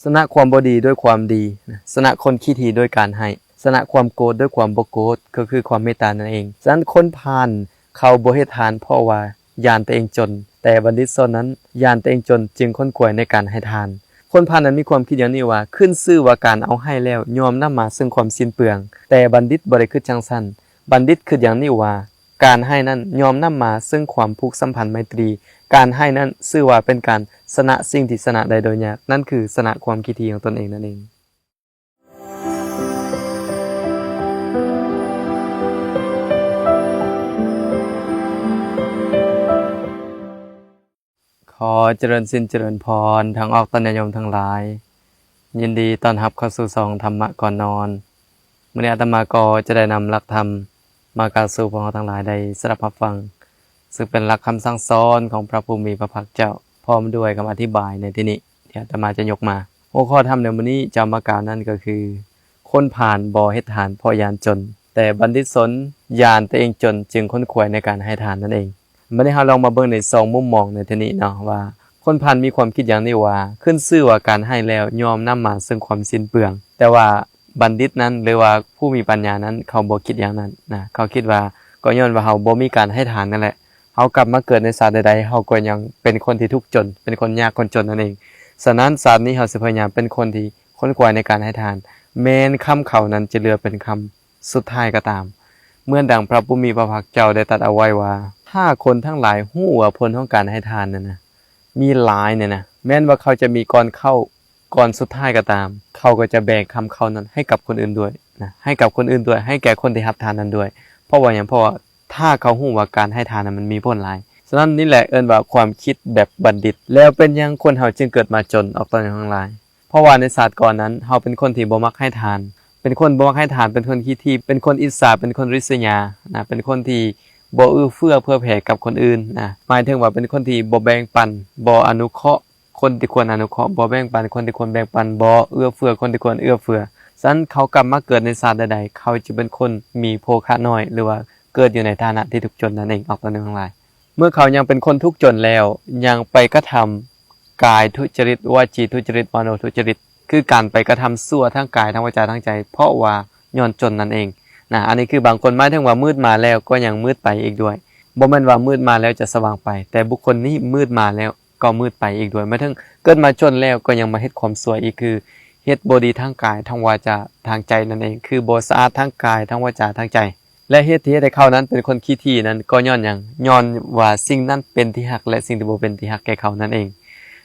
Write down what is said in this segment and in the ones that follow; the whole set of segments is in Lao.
ຊະນະຄວາມບໍ່ດີດ້ວຍຄວາມດີ, ຊະນະຄົນຂີ້ຖີ່ດ້ວຍການໃຫ້, ຊະນະຄວາມໂກດດ້ວຍຄວາມບໍ່ໂກດ, ກໍຄືຄວາມເມດຕານັ້ນເອງ. ສະນັ້ນຄົນພານເຂົາບໍ່ເຮັດທານ ເພາະວ່າຢ້ານຕົວເອງຈົນ, ແຕ່ບັນດິດຊົນນັ້ນຢ້ານຕົວເອງຈົນ ຈຶ່ງຂົນຂວາຍໃນການໃຫ້ທານ. ຄົນພານນັ້ນມີຄວາມຄິດຢ່າງນີ້ວ່າ ຂຶ້ນຊື່ວ່າການເອົາໃຫ້ແລ້ວ ຍ່ອມນຳມາເຊິ່ງຄວາມສິ້ນເປືອງ, ແຕ່ບັນດິດບໍ່ໄດ້ຄິດຈັ່ງຊັ້ນ. ບັນດິດຄິດຢ່າງນີ້ວ່າ ການໃຫ້ນັ້ນຍ່ອມນຳມາເຊິ່ງຄວາມຜູກສຳພັນໄມຕີ, ການໃຫ້ນັ້ນຊື່ວ່າເປັນການຊະນະສິ່ງທີ່ຊະນະໄດ້ໂດຍຍາກ, ນັ້ນຄືຊະນະຄວາມຂີ້ຖີ່ຂອງຕົນເອງນັ້ນເອງ. ຂໍຈະເລີນສິນຈະເລີນພອນ ທັງອອກຕາຍາດໂຍມທັງຫຼາຍ, ຍິນດີຕ້ອນຮັບເຂົ້າສູ່ຊ່ອງທຳມະກ່ອນນອນ. ມື້ນີ້ອາດຕະມາກໍຈະໄດ້ນຳຫຼັກທຳມາກ່າວສູ່ພວກເຮົາທັງຫຼາຍໄດ້ສະດັບຮັບຟັງ, ຊຶ່ງເປັນຫຼັກຄຳສັ່ງສອນຂອງພະຜູ້ມີພະພາກເຈົ້າ, ພ້ອມດ້ວຍຄຳອະທິບາຍໃນທີ່ນີ້ທີ່ອາດຕະມາຈະຍົກມາ. ຫົວຂໍ້ທຳໃນມື້ນີ້ຈະເອົາມາກ່າວນັ້ນກໍຄື ຄົນພານບໍ່ເຮັດທານເພາະຢ້ານຈົນ, ແຕ່ບັນດິດຊົນຢ້ານຕົວເອງຈົນຈຶ່ງຂົນຂວາຍໃນການໃຫ້ທານນັ້ນເອງ. ບັດນີ້ເຮົາລອງມາເບິ່ງໃນສອງມຸມມອງໃນທີ່ນີ້ເນາະ ວ່າຄົນພານມີຄວາມຄິດຢ່າງນີ້ວ່າ ຂຶ້ນຊື່ວ່າການໃຫ້ແລ້ວຍ່ອມນຳມາເຊິ່ງຄວາມສິ້ນເປືອງ, ແຕ່ວ່າບັນດິດນັ້ນ ຫຼືວ່າຜູ້ມີປັນຍານັ້ນ ເຂົາບໍ່ຄິດຢ່າງນັ້ນນະ. ເຂົາຄິດວ່າ ກໍຍ້ອນວ່າເຮົາບໍ່ມີການໃຫ້ທານນັ້ນແຫຼະ, ເຮົາກັບມາເກີດໃນຊາດໃດໆ ເຮົາກໍຍັງເປັນຄົນທີ່ທຸກຈົນ, ເປັນຄົນຍາກຄົນຈົນນັ້ນເອງ. ສະນັ້ນຊາດນີ້ເຮົາຊິພະຍາຍາມເປັນຄົນທີ່ ຂົນຂວາຍໃນການໃຫ້ທານ, ແມ່ນຄຳເຂົານັ້ນຈະເຫຼືອເປັນຄຳສຸດທ້າຍກໍຕາມ. ເໝືອນດັ່ງພະຜູ້ມີພະພາກເຈົ້າໄດ້ຕັດເອົາໄວ້ວ່າ ຖ້າຄົນທັງຫຼາຍຮູ້ວ່າຜົນຂອງການໃຫ້ທານນັ້ນນະ ມີຫຼາຍນີ້ນະ, ແມ່ນວ່າເຂົາຈະມີກ່ອນເຂົາ ກ່ອນສຸດທ້າຍກໍຕາມ, ເຂົາກໍຈະແບ່ງຄຳເຂົານັ້ນໃຫ້ກັບຄົນອື່ນດ້ວຍນະ, ໃຫ້ກັບຄົນອື່ນດ້ວຍ, ໃຫ້ແກ່ຄົນທີ່ຮັບທານນັ້ນດ້ວຍ. ເພາະວ່າຫຍັງ? ເພາະວ່າຖ້າເຂົາຮູ້ວ່າການໃຫ້ທານນັ້ນມັນມີຜົນຫຼາຍ. ສະນັ້ນນີ້ແຫຼະເອີ້ນວ່າຄວາມຄິດແບບບັນດິດ. ແລ້ວເປັນຫຍັງຄົນເຮົາຈຶ່ງເກີດມາຈົນອອກຕອນຍັງທັງຫຼາຍ? ເພາະວ່າໃນຊາດກ່ອນນັ້ນ ເຮົາເປັນຄົນທີ່ບໍ່ມັກໃຫ້ທານ, ເປັນຄົນບໍ່ມັກໃຫ້ທານ, ເປັນຄົນຂີ້ຖີ່, ເປັນຄົນອິດສາ, ເປັນຄົນລິດສະຍານະ, ເປັນຄົນທີ່ບໍ່ເອື້ອເຟື້ອເຜື່ອແຜ່ກັບຄົນອື່ນນະ, ໝາຍເຖິງວ່າເປັນຄົນທີ່ບໍ່ແບ່ງປັນ, ບໍ່ອະນຸເຄາະຄົນທີ່ຄວນອະນຸເຄາະ, ບໍ່ແບ່ງປັນຄົນທີ່ຄວນແບ່ງປັນ, ບໍ່ເອື້ອເຟື້ອຄົນທີ່ຄວນເອື້ອເຟື້ອ. ສະນັ້ນເຂົາກັບມາເກີດໃນຊາດໃດໆ ເຂົາຈະເປັນຄົນມີໂພຄະໜ້ອຍ ຫຼືວ່າເກີດຢູ່ໃນຖານະທີ່ທຸກຈົນນັ້ນເອງ ອອກຕອນໜຶ່ງທັງຫຼາຍ. ເມື່ອເຂົາຍັງເປັນຄົນທຸກຈົນແລ້ວ ຍັງໄປກະທຳກາຍທຸຈະລິດ, ວາຈີທຸຈະລິດ, ມະໂນທຸຈະລິດ, ຄືການໄປກະທຳຊົ່ວທັງກາຍ, ທັງວາຈາ, ທັງໃຈ, ເພາະວ່າຍ້ອນຈົນນັ້ນເອງນະ. ອັນນີ້ຄືບາງຄົນໝາຍເຖິງວ່າມືດມາແລ້ວກໍຍັງມືດໄປອີກດ້ວຍ. ບໍ່ແມ່ນວ່າມືດມາແລ້ວຈະສະຫວ່າງໄປ, ແຕ່ບຸກຄົນນີ້ມືດມາແລ້ວກໍມືດໄປອີກດ້ວຍ. ໝາຍເຖິງເກີດມາຈົນແລ້ວກໍຍັງມາເຮັດຄວາມຊົ່ວອີກ, ຄືເຮັດບໍ່ດີທັງກາຍ, ທັງວາຈາ, ທັງໃຈນັ້ນເອງ, ຄືບໍ່ສະອາດທັງກາຍ, ທັງວາຈາ, ທັງໃຈ. ແລະ ເຫດທີ່ເຮັດໃຫ້ເຂົານັ້ນເປັນຄົນຂີ້ຖີ່ນັ້ນກໍຍ້ອນຫຍັງ? ຍ້ອນວ່າສິ່ງນັ້ນເປັນທີ່ຮັກ ແລະ ສິ່ງທີ່ບໍ່ເປັນທີ່ຮັກແກ່ເຂົານັ້ນເອງ.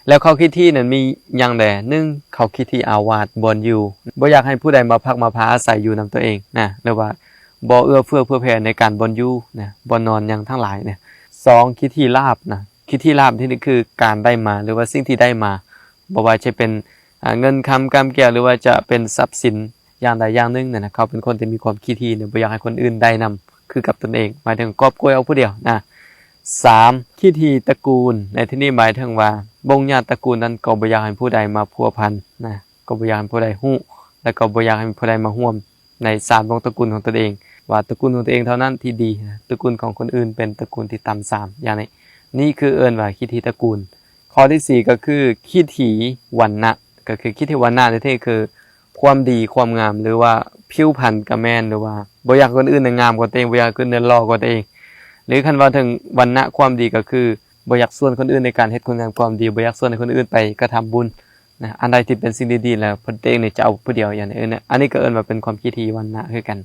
ແລ້ວເຂົາຂີ້ຖີ່ນັ້ນມີຫຍັງແດ່? ໜຶ່ງ ເຂົາຂີ້ຖີ່ອາວາດບ່ອນຢູ່, ບໍ່ຢາກໃຫ້ຜູ້ໃດມາພັກມາພາອາໄສຢູ່ນຳຕົວເອງນະ, ຫຼືວ່າບໍ່ເອື້ອເຟື້ອເຜື່ອແຜ່ໃນການບ່ອນຢູ່ນະ, ບ່ອນນອນຫຍັງທັງຫຼາຍນະ. ສອງ ຂີ້ຖີ່ລາບນະ, ຂີ້ຖີ່ລາບທີ່ນີ້ຄືການໄດ້ມາ ຫຼືວ່າສິ່ງທີ່ໄດ້ມາ, ບໍ່ວ່າຈະເປັນ ອາ ເງິນຄຳກຳແກ້ວ ຫຼືວ່າຈະເປັນຊັບສິນ ຢ່າງໃດຢ່າງໜຶ່ງນັ້ນນະ, ເຂົາເປັນຄົນທີ່ມີຄວາມຂີ້ຖີ່ ແລະ ບໍ່ຢາກໃຫ້ຄົນອື່ນໄດ້ນຳຄືກັບຕົນເອງ, ໝາຍເຖິງກອບໂກຍເອົາຜູ້ດຽວນະ. ສາມ ຂີ້ຖີ່ຕະກູນ ໃນທີ່ນີ້ໝາຍເຖິງວ່າ ບົງຍາດຕະກູນນັ້ນກໍບໍ່ຢາກໃຫ້ຜູ້ໃດມາພົວພັນນະ, ກໍບໍ່ຢາກໃຫ້ຜູ້ໃດຮູ້ ແລະ ກໍບໍ່ຢາກໃຫ້ຜູ້ໃດມາຮ່ວມໃນສາມວົງຕະກູນຂອງຕົນເອງ, ວ່າຕະກູນຂອງຕົວເອງເທົ່ານັ້ນທີ່ດີນະ, ຕະກູນຂອງຄົນອື່ນເປັນຕະກູນທີ່ຕ່ຳຊາມ ຢ່າງນີ້. ນີ້ຄືເອີ້ນວ່າຂີ້ຖີ່ຕະກູນ. ຂໍ້ທີສີ່ ກໍຄືຂີ້ຖີ່ວັນນະ, ກໍຄືຂີ້ຖີ່ວັນນະໃນທີ່ນີ້ຄືຄວາມດີຄວາມງາມ ຫຼືວ່າຜິວພັນກໍແມ່ນ, ຫຼືວ່າບໍ່ຢາກໃຫ້ຄົນອື່ນນະງາມກວ່າຕົວເອງ, ບໍ່ຢາກໃຫ້ຄົນອື່ນນະຫຼໍ່ກວ່າຕົວເອງ. ຫຼືຄັນເວົ້າເຖິງວັນນະຄວາມດີ ກໍຄືບໍ່ຢາກຊວນຄົນອື່ນໃນການເຮັດຄຸນງາມຄວາມດີ, ບໍ່ຢາກຊວນໃຫ້ຄົນອື່ນໄປກະທຳບຸນນະ, ອັນໃດທີ່ເປັນສິ່ງດີໆ ແລ້ວຕົວເອງນີ້ຈະເອົາຜູ້ດຽວ ຢ່າງນີ້. ອັນນີ້ກໍເອີ້ນວ່າເປັນຄວາມຂີ້ຖີ່ວັນນະຄືກັນ.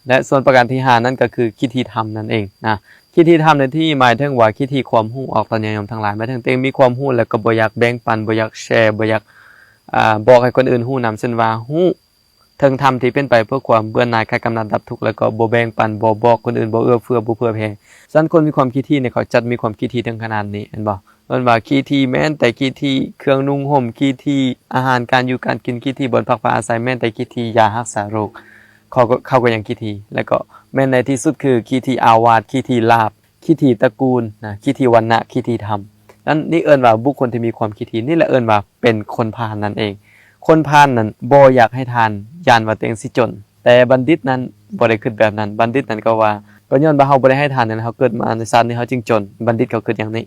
ແລະ ສ່ວນປະການທີຫ້ານັ້ນກໍຄືຂີ້ຖີ່ທຳນັ້ນເອງນະ. ຂີ້ຖີ່ທຳໃນທີ່ນີ້ໝາຍເຖິງວ່າຂີ້ຖີ່ຄວາມຮູ້ ອອກຕາຍາດໂຍມທັງຫຼາຍ, ໝາຍເຖິງຕົວເອງມີຄວາມຮູ້ ແລ້ວກໍບໍ່ຢາກແບ່ງປັນ, ບໍ່ຢາກແຊ, ບໍ່ຢາກ ອາ ບອກໃຫ້ຄົນອື່ນຮູ້ນຳ, ເຊັ່ນວ່າຮູ້ເຖິງທຳທີ່ເປັນໄປເພື່ອຄວາມເບື່ອໜ່າຍ ຄາຍກຳໜັດ ດັບທຸກ, ແລ້ວກໍບໍ່ແບ່ງປັນ, ບໍ່ບອກຄົນອື່ນ, ບໍ່ເອື້ອເຟື້ອ, ບໍ່ເຜື່ອແຜ່. ສະນັ້ນຄົນມີຄວາມຂີ້ຖີ່ນີ້ ເຂົາຈັດມີຄວາມຂີ້ຖີ່ເຖິງຂະໜາດນີ້, ເຫັນບໍ່? ເອີ້ນວ່າຂີ້ຖີ່ແມ່ນແຕ່ຂີ້ຖີ່ເຄື່ອງນຸ່ງຫົ່ມ, ຂີ້ຖີ່ອາຫານການຢູ່ການກິນ, ຂີ້ຖີ່ບ່ອນພັກພາອາໄສ, ແມ່ນແຕ່ຂີ້ຖີ່ຢາຮັກສາໂລກ ເຂົາກໍ ເຂົາກໍຍັງຂີ້ຖີ່. ແລ້ວກໍແມ່ນໃນທີ່ສຸດຄືຂີ້ຖີ່ອາວາດ, ຂີ້ຖີ່ລາບ, ຂີ້ຖີ່ຕະກູນນະ, ຂີ້ຖີ່ວັນນະ, ຂີ້ຖີ່ທຳ. ນັ້ນ ນີ້ເອີ້ນວ່າບຸກຄົນທີ່ມີຄວາມຂີ້ຖີ່, ນີ້ແຫຼະເອີ້ນວ່າເປັນຄົນພານນັ້ນເອງ. ຄົນພານນັ້ນບໍ່ຢາກໃຫ້ທານ, ຢ້ານວ່າຕົວເອງຊິຈົນ. ແຕ່ບັນດິດນັ້ນບໍ່ໄດ້ຄິດແບບນັ້ນ. ບັນດິດນັ້ນກໍວ່າ ກໍຍ້ອນວ່າເຮົາບໍ່ໄດ້ໃຫ້ທານນັ້ນ, ເຮົາເກີດມາໃນຊາດນີ້ເຮົາຈຶ່ງຈົນ. ບັນດິດເຂົາຄິດຢ່າງນີ້.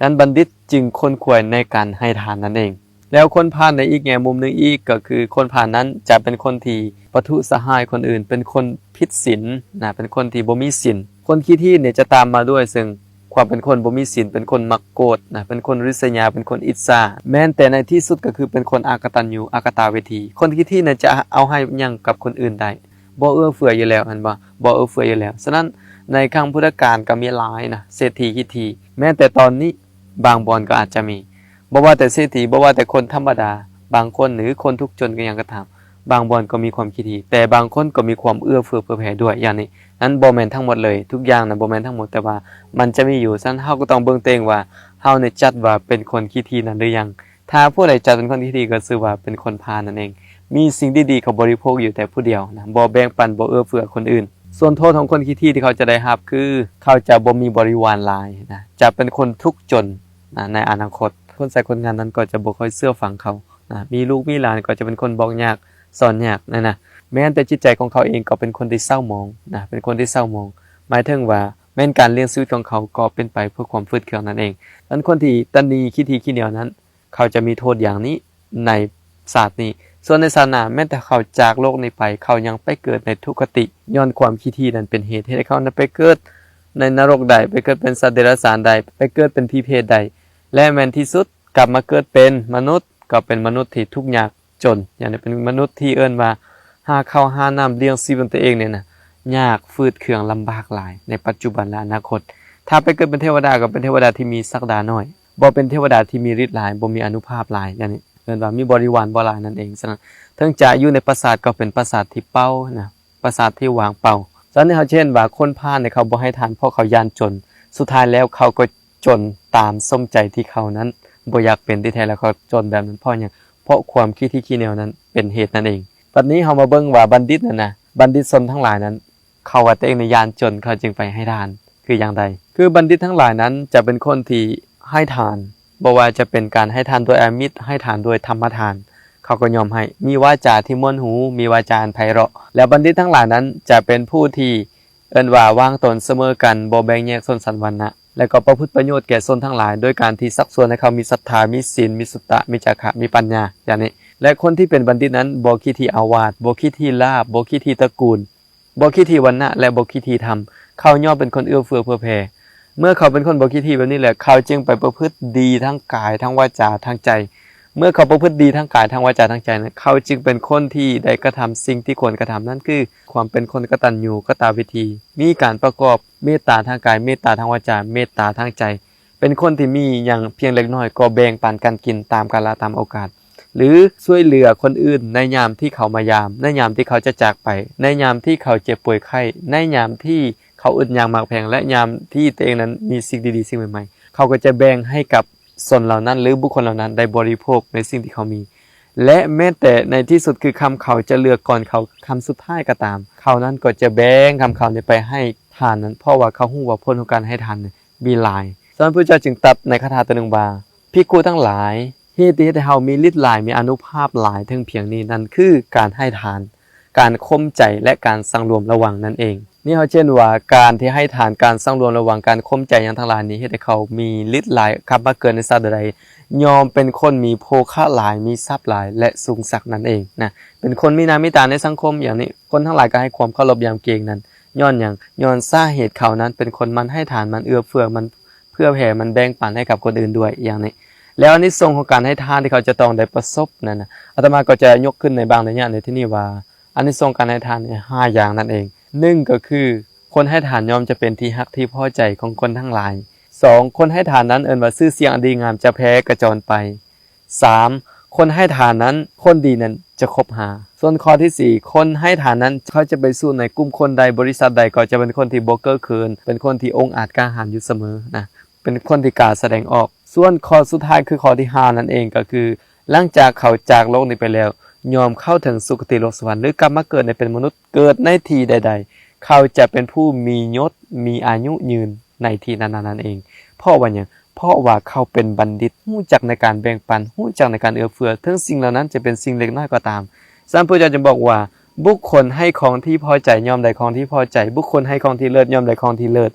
ນັ້ນບັນດິດຈຶ່ງຂົນຂວາຍໃນການໃຫ້ທານນັ້ນເອງ. ແລ້ວຄົນພານໃນອີກແງ່ມຸມໜຶ່ງອີກ ກໍຄືຄົນພານນັ້ນຈະເປັນຄົນທີ່ປະທຸສະຫາຍຄົນອື່ນ, ເປັນຄົນຜິດສິນນະ, ເປັນຄົນທີ່ບໍ່ມີສິນ. ຄົນຂີ້ຖີ່ນີ້ຈະຕາມມາດ້ວຍເຊິ່ງຄວາມເປັນຄົນບໍ່ມີສິນ, ເປັນຄົນມັກໂກດນະ, ເປັນຄົນລິດສະຍາ, ເປັນຄົນອິດສາ. ແມ່ນແຕ່ໃນທີ່ສຸດກໍຄືເປັນຄົນອາກະຕັນຍູ ອາກະຕາເວທີ. ຄົນຂີ້ຖີ່ນີ້ຈະເອົາໃຫ້ຫຍັງກັບຄົນອື່ນໄດ້? ບໍ່ເອື້ອເຟື້ອຢູ່ແລ້ວ, ແມ່ນບໍ່? ບໍ່ເອື້ອເຟື້ອຢູ່ແລ້ວ. ສະນັ້ນໃນຄັ້ງພຸດທະການກໍມີຫຼາຍນະ, ເສດຖີຂີ້ຖີ່. ແມ່ນແຕ່ຕອນນີ້ບາງບ່ອນກໍອາດຈະມີ. ບໍ່ວ່າແຕ່ເສດຖີ, ບໍ່ວ່າແຕ່ຄົນທຳມະດາບາງຄົນ ຫຼື ຄົນທຸກຈົນກໍຫຍັງກໍຕາມ, ບາງບ່ອນກໍມີຄວາມຂີ້ຖີ່, ແຕ່ບາງຄົນກໍມີຄວາມເອື້ອເຟື້ອເຜື່ອແຜ່ດ້ວຍ. ຢ່າງນີ້, ນັ້ນບໍ່ແມ່ນທັງໝົດເລີຍ, ທຸກຢ່າງນະບໍ່ແມ່ນທັງໝົດ, ແຕ່ວ່າມັນຈະມີຢູ່. ສະນັ້ນເຮົາກໍຕ້ອງເບິ່ງຕົວເອງວ່າ ເຮົານີ້ຈັດວ່າເປັນຄົນຂີ້ຖີ່ນັ້ນຫຼືຍັງ? ຖ້າຜູ້ໃດຈັດເປັນຄົນຂີ້ຖີ່ ກໍຊື່ວ່າເປັນຄົນພານນັ້ນເອງ. ມີສິ່ງດີໆ ກໍບໍລິໂພກຢູ່ແຕ່ຜູ້ດຽວນະ, ບໍ່ແບ່ງປັນ, ບໍ່ເອື້ອເຟື້ອຄົນອື່ນ. ສ່ວນໂທດຂອງຄົນຂີ້ຖີ່ທີ່ເຂົາຈະໄດ້ຮັບ ຄືເຂົາຈະບໍ່ມີບໍລິວານຫຼາຍນະ, ຈະເປັນຄົນທຸກຈົນນະໃນອະນາຄົດ. ຄົນໃຊ້ຄົນງານນັ້ນກໍຈະບໍ່ຄ່ອຍເຊື່ອຟັງເຂົານະ, ມີລູກມີຫຼານກໍຈະເປັນຄົນບອກຍາກສອນຍາກນັ້ນນະ. ແມ່ນແຕ່ຈິດໃຈຂອງເຂົາເອງກໍເປັນຄົນທີ່ເສົ້າໝອງນະ, ເປັນຄົນທີ່ເສົ້າໝອງ. ໝາຍເຖິງວ່າແມ່ນການລ້ຽງຊີວິດຂອງເຂົາກໍເປັນໄປເພື່ອຄວາມຝືດເຄືອງນັ້ນເອງ. ອັນຄົນທີ່ຕະໜີຂີ້ຖີ່ຂີ້ໜຽວນັ້ນ ເຂົາຈະມີໂທດຢ່າງນີ້ໃນຊາດນີ້. ສ່ວນໃນຊາດໜ້າ ແມ່ນແຕ່ເຂົາຈາກໂລກນີ້ໄປ, ເຂົາຍັງໄປເກີດໃນທຸກຄະຕິ, ຍ້ອນຄວາມຂີ້ຖີ່ນັ້ນເປັນເຫດເຮັດໃຫ້ເຂົານັ້ນໄປເກີດໃນນະລົກໄດ້, ໄປເກີດເປັນສັດເດຍລະສານໄດ້, ໄປເກີດເປັນຜີເປດໄດ້ ແລະ ແມ່ນທີ່ສຸດກັບມາເກີດເປັນມະນຸດ, ກໍເປັນມະນຸດທີ່ທຸກຍາກຈົນ, ຢ່າງນີ້ເປັນມະນຸດທີ່ເອີ້ນວ່າຫາເຂົ້າຫານ້ຳລ້ຽງຊີວິດຕົວເອງນີ້ນະ, ຍາກຝືດເຄືອງລຳບາກຫຼາຍໃນປັດຈຸບັນ ແລະ ອະນາຄົດ. ຖ້າໄປເກີດເປັນເທວະດາ ກໍເປັນເທວະດາທີ່ມີສັກດາໜ້ອຍ, ບໍ່ເປັນເທວະດາທີ່ມີລິດຫຼາຍ, ບໍ່ມີອານຸພາບຫຼາຍ, ຢ່າງນີ້ເອີ້ນວ່າມີບໍລິວານບໍ່ຫຼາຍນັ້ນເອງ. ສະນັ້ນ ເຖິງຈະຢູ່ໃນປາສາດກໍເປັນປາສາດທີ່ເປົ່ານະ, ປາສາດທີ່ວ່າງເປົ່າ. ສະນັ້ນເຮົາຈະເຫັນວ່າຄົນພານນີ້ເຂົາບໍ່ໃຫ້ທານເພາະເຂົາຢ້ານຈົນ, ສຸດທ້າຍແລ້ວເຂົາກໍຈົນຕາມສົມໃຈທີ່ເຂົານັ້ນບໍ່ຢາກເປັນ. ທີ່ແທ້ແລ້ວເຂົາຈົນແບບນັ້ນເພາະຫຍັງ? ເພາະຄວາມຂີ້ຖີ່ຂີ້ໜຽວນັ້ນເປັນເຫດນັ້ນເອງ. ບັດນີ້ເຮົາມາເບິ່ງວ່າບັນດິດນັ້ນນະ, ບັນດິດຊົນທັງຫຼາຍນັ້ນ ເຂົາວ່າຕົວເອງນີ້ຢ້ານຈົນ, ເຂົາຈຶ່ງໄປໃຫ້ທານ. ຄືຢ່າງໃດ? ຄືບັນດິດທັງຫຼາຍນັ້ນຈະເປັນຄົນທີ່ໃຫ້ທານ, ບໍ່ວ່າຈະເປັນການໃຫ້ທານດ້ວຍອາມິດ, ໃຫ້ທານດ້ວຍທຳມະທານ, ເຂົາກໍຍອມໃຫ້. ມີວາຈາທີ່ມ່ວນຫູ, ມີວາຈາອັນໄພເລາະ. ແລ້ວບັນດິດທັງຫຼາຍນັ້ນຈະເປັນຜູ້ທີ່ເອີ້ນວ່າວາງຕົນສະເໝີກັນ, ບໍ່ແບ່ງແຍກຊົນຊັ້ນວັນນະ, ແລະ ກໍປະພຶດປະໂຫຍດແກ່ຊົນທັງຫຼາຍ ໂດຍການທີ່ຊັກຊວນໃຫ້ເຂົາມີສັດທາ, ມີສິນ, ມີສຸຕະ, ມີຈາຄະ, ມີປັນຍາ, ຢ່າງນີ້. ແລະ ຄົນທີ່ເປັນບັນດິດນັ້ນບໍ່ຄິດທີ່ອາວາດ, ບໍ່ຄິດທີ່ລາບ, ບໍ່ຄິດທີ່ຕະກູນ, ບໍ່ຄິດທີ່ວັນນະ ແລະ ບໍ່ຄິດທີ່ທຳ. ເຂົາຍ່ອມເປັນຄົນເອື້ອເຟື້ອເຜື່ອແຜ່. ເມື່ອເຂົາເປັນຄົນບໍ່ຄິດທີ່ແບບນີ້ແຫຼະ ເຂົາຈຶ່ງໄປປະພຶດດີທາງກາຍ, ທາງວາຈາ, ທາງໃຈ. ເມື່ອເຂົາປະພຶດດີທາງກາຍ, ທາງວາຈາ, ທາງໃຈນັ້ນ, ເຂົາຈຶ່ງເປັນຄົນທີ່ໄດ້ກະທຳສິ່ງທີ່ຄວນກະທຳ, ນັ້ນຄືຄວາມເປັນຄົນກະຕັນຍູກະຕະເວທີ, ມີການປະກອບເມດຕາທາງກາຍ, ເມດຕາທາງວາຈາ, ເມດຕາທາງໃຈ. ເປັນຄົນທີ່ມີຫຍັງພຽງເລັກນ້ອຍກໍແບ່ງປັນກັນກິນຕາມກາລະຕາມໂອກາດ ຫຼື ຊ່ວຍເຫຼືອຄົນອື່ນໃນຍາມທີ່ເຂົາມາຢາມ, ໃນຍາມທີ່ເຂົາຈະຈາກໄປ, ໃນຍາມທີ່ເຂົາເຈັບປ່ວຍໄຂ້, ໃນຍາມທີ່ເຂົາອຶດຢາກໝາກແພງ ແລະ ຍາມທີ່ຕົວເອງນັ້ນມີສິ່ງດີໆ ສິ່ງໃໝ່ໆ, ເຂົາກໍຈະແບ່ງໃຫ້ກັບຊົນເຫຼົ່ານັ້ນ ຫຼື ບຸກຄົນເຫຼົ່ານັ້ນໄດ້ບໍລິໂພກໃນສິ່ງທີ່ເຂົາມີ. ແລະ ແມ້ແຕ່ໃນທີ່ສຸດຄືຄຳເຂົາຈະເລືອກກ່ອນເຂົາຄຳສຸດທ້າຍກໍຕາມ, ເຂົານັ້ນກໍຈະແບ່ງຄຳເຂົານີ້ໄປໃຫ້ທານນັ້ນ, ເພາະວ່າເຂົາຮູ້ວ່າຜົນຂອງການໃຫ້ທານນີ້ມີຫຼາຍ. ສະນັ້ນ ພະພຸດທະເຈົ້າຈຶ່ງຕັດໃນຄາຖາຕົວໜຶ່ງວ່າ, ພິກຂຸທັງຫຼາຍ, ເຫດທີ່ເຮັດໃຫ້ເຮົາມີລິດຫຼາຍ, ມີອານຸພາບຫຼາຍເຖິງພຽງນີ້, ນັ້ນຄືການໃຫ້ທານ, ການຂົ່ມໃຈ ແລະ ການສັງລວມລະວັງນັ້ນເອງ. ນີ້ເຮົາຈະເຫັນວ່າການທີ່ໃຫ້ທານ, ການສັງລວມລະວັງ, ການຂົ່ມໃຈຫຍັງທັງຫຼາຍນີ້ ເຮັດໃຫ້ເຂົາມີລິດຫຼາຍ, ກັບມາເກີດໃນຊາດໃດໆ ຍ່ອມເປັນຄົນມີໂພຄະຫຼາຍ, ມີຊັບຫຼາຍ ແລະ ສູງສັກນັ້ນເອງນະ, ເປັນຄົນມີໜ້າມີຕາໃນສັງຄົມ. ຢ່າງນີ້ ຄົນທັງຫຼາຍກໍໃຫ້ຄວາມເຄົາລົບຢຳເກງນັ້ນ. ຍ້ອນຫຍັງ? ຍ້ອນສາເຫດເຂົານັ້ນເປັນຄົນໝັ່ນໃຫ້ທານ, ໝັ່ນເອື້ອເຟື້ອ, ໝັ່ນເຜື່ອແຜ່, ໝັ່ນແບ່ງປັນໃຫ້ກັບຄົນອື່ນດ້ວຍ, ຢ່າງນີ້. ແລ້ວອານິສົງຂອງການໃຫ້ທານທີ່ເຂົາຈະຕ້ອງໄດ້ປະສົບນັ້ນນະ, ອາດຕະມາກໍຈະຍົກຂຶ້ນໃນບາງໄລຍະໃນທີ່ນີ້ວ່າ ອານິສົງການໃຫ້ທານນີ້ຫ້າຢ່າງນັ້ນເອງ. ໜຶ່ງ ກໍຄື ຄົນໃຫ້ທານຍ່ອມຈະເປັນທີ່ຮັກທີ່ພໍໃຈຂອງຄົນທັງຫຼາຍ. ສອງ ຄົນໃຫ້ທານນັ້ນເອີ້ນວ່າຊື່ສຽງອັນດີງາມຈະແຜ່ກະຈອນໄປ. ສາມ ຄົນໃຫ້ທານນັ້ນ ຄົນດີນັ້ນຈະຄົບຫາ. ສ່ວນຂໍ້ທີສີ່ ຄົນໃຫ້ທານນັ້ນ ເຂົາຈະໄປສູ່ໃນກຸ່ມຄົນໃດ ບໍລິສັດໃດ ກໍຈະເປັນຄົນທີ່ບໍ່ເກີກເຂີນ, ເປັນຄົນທີ່ອົງອາດກ້າຫານຢູ່ສະເໝີນະ, ເປັນຄົນທີ່ກ້າສະແດງອອກ. ສ່ວນຂໍ້ສຸດທ້າຍຄືຂໍ້ທີຫ້ານັ້ນເອງ ກໍຄື ຫຼັງຈາກເຂົາຈາກໂລກນີ້ໄປແລ້ວ ຍ່ອມເຂົ້າເຖິງສຸຄະຕິໂລກສະຫວັນ ຫຼື ກັບມາເກີດໃນເປັນມະນຸດ, ເກີດໃນທີ່ໃດໆ ເຂົາຈະເປັນຜູ້ມີຍົດ, ມີອາຍຸຍືນໃນທີ່ນັ້ນໆນັ້ນເອງ. ເພາະວ່າຫຍັງ? ເພາະວ່າເຂົາເປັນບັນດິດ, ຮູ້ຈັກໃນການແບ່ງປັນ, ຮູ້ຈັກໃນການເອື້ອເຟື້ອ, ເຖິງສິ່ງເຫຼົ່ານັ້ນຈະເປັນສິ່ງເລັກນ້ອຍກໍຕາມ. ສະນັ້ນ ພະເຈົ້າຈຶ່ງບອກວ່າ ບຸກຄົນໃຫ້ຂອງທີ່ພໍໃຈ ຍ່ອມໄດ້ຂອງທີ່ພໍໃຈ, ບຸກຄົນໃຫ້ຂອງທີ່ເລີດ ຍ່ອມໄດ້ຂອງທີ່ເລີດ,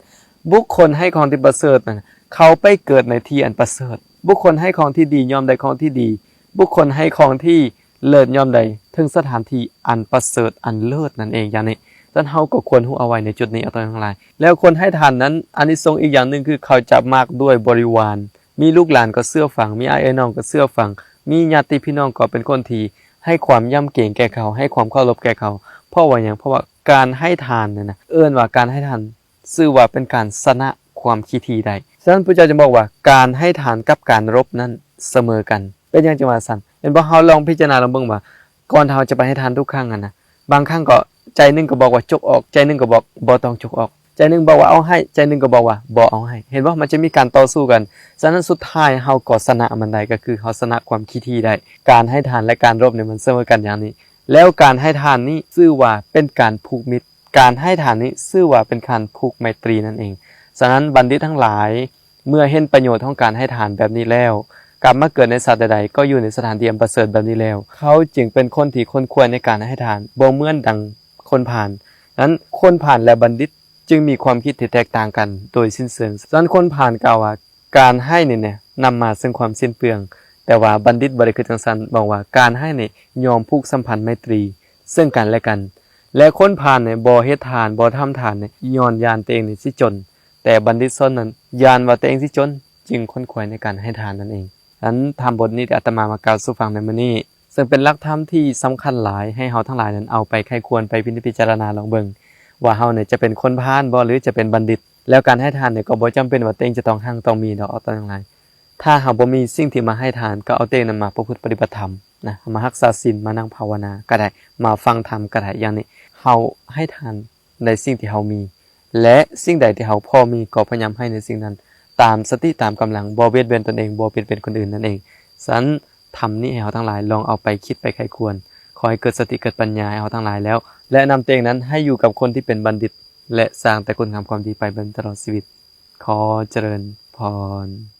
ບຸກຄົນໃຫ້ຂອງທີ່ປະເສີດນັ້ນ ເຂົາໄປເກີດໃນທີ່ອັນປະເສີດ, ບຸກຄົນໃຫ້ຂອງທີ່ດີ ຍ່ອມໄດ້ຂອງທີ່ດີ, ບຸກຄົນໃຫ້ຂອງທີ່ເລີດຍ່ອມໃດ ເຖິງສະຖານທີ່ອັນປະເສີດອັນເລີດນັ້ນເອງ ຢ່າງນີ້. ສະນັ້ນເຮົາກໍຄວນຮູ້ເອົາໄວ້ໃນຈຸດນີ້ ອາຕອມທັງຫຼາຍ. ແລ້ວຄົນໃຫ້ທານນັ້ນ ອານິສົງອີກຢ່າງໜຶ່ງຄືເຂົາຈະມາກດ້ວຍບໍລິວານ, ມີລູກຫຼານກໍເຊື່ອຟັງ, ມີອ້າຍເອື້ອຍນ້ອງກໍເຊື່ອຟັງ, ມີຍາດຕິພີ່ນ້ອງກໍເປັນຄົນທີ່ໃຫ້ຄວາມຢຳເກງແກ່ເຂົາ, ໃຫ້ຄວາມເຄົາລົບແກ່ເຂົາ. ເພາະວ່າຫຍັງ? ເພາະວ່າການໃຫ້ທານນັ້ນນະ ເອີ້ນວ່າການໃຫ້ທານ ຊື່ວ່າເປັນການຊະນະຄວາມຂີ້ຖີ່ໄດ້. ສະນັ້ນພະເຈົ້າຈຶ່ງບອກວ່າ ການໃຫ້ທານກັບການລົບນັ້ນສະເໝີກັນ. ເປັນຫຍັງຈຶ່ງວ່າຊັ້ນ? ແມ່ນບໍ່? ເຮົາລອງພິຈາລະນາລອງເບິ່ງວ່າ ກ່ອນທີ່ເຮົາຈະໄປໃຫ້ທານທຸກຄັ້ງຫັ້ນນະ ບາງຄັ້ງກໍໃຈໜຶ່ງກໍບອກວ່າຈົກອອກ, ໃຈໜຶ່ງກໍບອກບໍ່ຕ້ອງຈົກອອກ, ໃຈໜຶ່ງບອກວ່າເອົາໃຫ້, ໃຈໜຶ່ງກໍບອກວ່າບໍ່ເອົາໃຫ້. ເຫັນບໍ່? ມັນຈະມີການຕໍ່ສູ້ກັນ. ສະນັ້ນສຸດທ້າຍເຮົາກໍຊະນະມັນໄດ້, ກໍຄືເຮົາຊະນະຄວາມຂີ້ຖີ່ໄດ້. ການໃຫ້ທານ ແລະ ການລົບນີ້ມັນສະເໝີກັນຢ່າງນີ້. ແລ້ວການໃຫ້ທານນີ້ຊື່ວ່າເປັນການຜູກມິດ, ການໃຫ້ທານນີ້ຊື່ວ່າເປັນການຜູກໄມຕີນັ້ນເອງ. ສະນັ້ນບັນດິດທັງຫຼາຍ ເມື່ອເຫັນປະໂຫຍດຂອງການໃຫ້ທານແບບນີ້ແລ້ວ ກັບມາເກີດໃນຊາດໃດໆ ກໍຢູ່ໃນສະຖານທີ່ອັນປະເສີດແບບນີ້ແລ້ວ ເຂົາຈຶ່ງເປັນຄົນທີ່ຂົນຂວາຍໃນການໃຫ້ທານ ບໍ່ເໝືອນດັ່ງຄົນພານ. ນັ້ນຄົນພານ ແລະ ບັນດິດຈຶ່ງມີຄວາມຄິດທີ່ແຕກຕ່າງກັນໂດຍສິ້ນເຊີງ. ສະນັ້ນຄົນພານກ່າວວ່າ ການໃຫ້ນີ້ແນະ ນຳມາເຊິ່ງຄວາມສິ້ນເປືອງ, ແຕ່ວ່າບັນດິດບໍ່ໄດ້ຄິດຈັ່ງຊັ້ນ, ບອກວ່າການໃຫ້ນີ້ຍ່ອມຜູກສຳພັນໄມຕີເຊິ່ງກັນແລະກັນ. ແລະ ຄົນພານນີ້ບໍ່ເຮັດທານ ບໍ່ທຳທານນີ້ ຍ້ອນຢ້ານຕົວເອງນີ້ຊິຈົນ, ແຕ່ບັນດິດຊົນນັ້ນຢ້ານວ່າຕົວເອງຊິຈົນ ຈຶ່ງຂົນຂວາຍໃນການໃຫ້ທານນັ້ນເອງ. ອັນທຳບົດນີ້ທີ່ອາດຕະມາມາກ່າວສູ່ຟັງໃນມື້ນີ້ ເຊິ່ງເປັນຫຼັກທຳທີ່ສຳຄັນຫຼາຍ ໃຫ້ເຮົາທັງຫຼາຍນັ້ນເອົາໄປໃຄ່ຄວນ ໄປພິນິດພິຈາລະນາລອງເບິ່ງ ວ່າເຮົານີ້ຈະເປັນຄົນພານບໍ່ ຫຼື ຈະເປັນບັນດິດ. ແລ້ວການໃຫ້ທານນີ້ກໍບໍ່ຈຳເປັນວ່າຕົວເອງຈະຕ້ອງຮັ່ງຕ້ອງມີດອກ ອາຕອມທັງຫຼາຍ. ຖ້າເຮົາບໍ່ມີສິ່ງທີ່ມາໃຫ້ທານ ກໍເອົາຕົວເອງນັ້ນມາປະພຶດປະຕິບັດທຳນະ, ມາຮັກສາສິນ, ມານັ່ງພາວະນາກໍໄດ້, ມາຟັງທຳກໍໄດ້. ຢ່າງນີ້ເຮົາໃຫ້ທານໃນສິ່ງທີ່ເຮົາມີ ແລະ ສິ່ງໃດທີ່ເຮົາພໍມີ ກໍພະຍາຍາມໃຫ້ໃນສິ່ງນັ້ນ ຕາມສະຕິຕາມກຳລັງ, ບໍ່ບຽດບຽນຕົນເອງ, ບໍ່ບຽດບຽນຄົນອື່ນນັ້ນເອງ. ສະນັ້ນ ທຳນີ້ໃຫ້ເຮົາທັງຫຼາຍລອງເອົາໄປຄິດໄປໃຄ່ຄວນ, ຂໍໃຫ້ເກີດສະຕິເກີດປັນຍາໃຫ້ເຮົາທັງຫຼາຍແລ້ວ ແລະ ນຳຕົວເອງນັ້ນໃຫ້ຢູ່ກັບຄົນທີ່ເປັນບັນດິດ ແລະ ສ້າງແຕ່ຄຸນງາມຄວາມດີໄປເປັນຕະຫຼອດຊີວິດ. ຂໍຈະເລີນພອນ.